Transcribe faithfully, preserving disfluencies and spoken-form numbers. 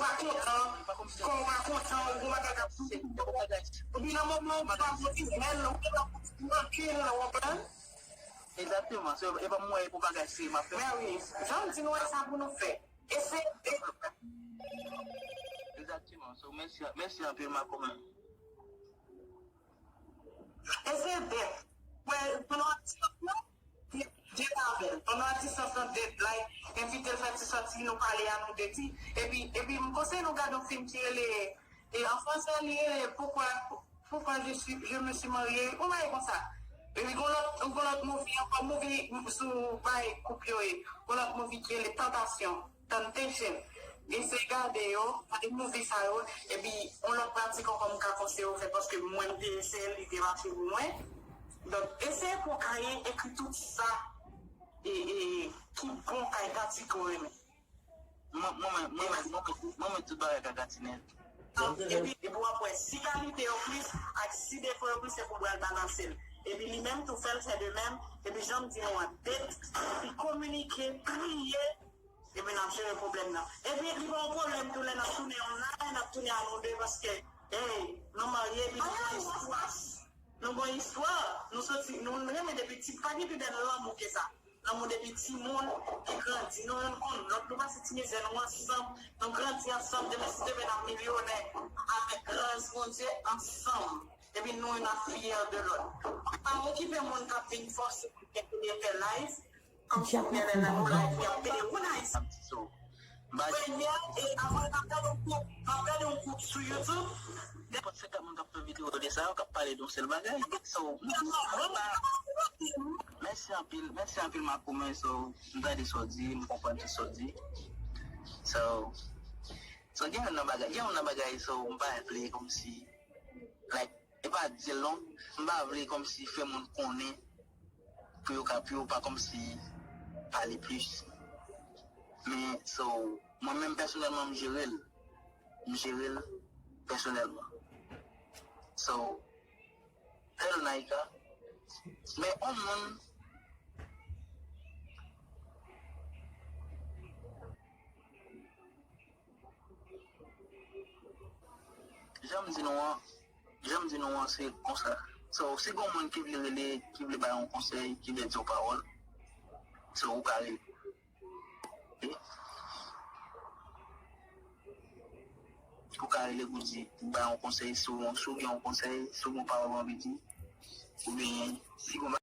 pa kontan, kò w pa kontan, ou gon bagay k ap touye w. Epi nan moman ou pa motive l, ou pa motive l, ou konprann? Egzakteman. So, e pa mwen pou bagay serye m ap fè. Mè wi, jan m di nou, e sa pou nou fè. Eseye de. Egzakteman. So, mèsi, mèsi anpil, Makomè. Eseye de. Wè, pandan w ap di sa, non? Date avè l. Pandan w ap di sa, sa date, like, envite l fè ti sòti, nou pale a nou de ti. Epi, epi, m konseye nou gade yon fim ki rele, e, an fransè, li rele Pourquoi, pourquoi je suis, je me suis marié, yon bagay konsa. Epi, gon lòt, gon lòt movie, ankò movie sou bay koup yo ye. Gon lòt movie ki rele Tantasyon. Temptation. Eseye gade yo, gade movie sa yo, epi yon lòt pratik ankò m ka konseye w fè, paske mwen m te eseye l, li te mache pou mwen. Donk, eseye pou w ka ekri tout sa e, e, ki bon kay pratik ou renmen. Mwen, mwen, mwen, mwen, mwen, mwen, mwen, mwen, tout bagay kay pratik nèt. Epi, epi w ap wè, si kalite yo plis ak si defo yo plis, se pou w pral balanse l. Epi li menm tou fè l, fè de menm, epi jan m di nou an, date, epi kominike, priye, epi n ap jere pwoblèm nan. Epi li pa yon pwoblèm tou lè n ap tounen online, n ap tounen a nou de, paske, hey, nou marye, epi nou gen istwa. Nou gen istwa. Nou soti, nou renmen depi ti, pa gen pi bèl lanmou ke sa. Lanmou depi timoun ki grandi. Nou youn konn lòt, nou pase ti mizè nou ansanm, nou grandi ansanm, demen si demen n ap milyonè, avèk gras Bondye, ansanm. Epi nou youn ap fyè de lòt. Pa okipe moun k ap vin fòse pou fè live. Kòmsi ou gen lè nan yon live, y ap pede ou nice. Premyè, e avan, m ap gade yon koup, m ap gade yon koup sou YouTube. nenpòt senkant moun k ap fè videyo de sa yo, k ap pale de yon sèl bagay. So, m pa, mèsi anpil, mèsi anpil Makomè, so, m tande sa w di, m konprann tout sa w di. So, so, gen youn nan bagay, gen youn nan bagay, so, m pa vle kòmsi, like, e pa di l non, m pa vle kòmsi fè moun konnen pou yo ka, pou yo pa kòmsi pale plis. Men, so, mwen menm pèsonèlman, m jere l. M jere l pèsonèlman. So, hello Naika. Men, yon moun, jan m di nou an, jan m di nou an, se konsa. So, si gen yon moun ki vle rele, ki vle bay yon konsèy, ki vle di yon pawòl, so, ou ka rele. Ok? Ou ka rele pou di, pou bay yon konsèy, si w, si w gen yon konsèy, si w gen yon pawòl ou anvi di, oubyen si w gen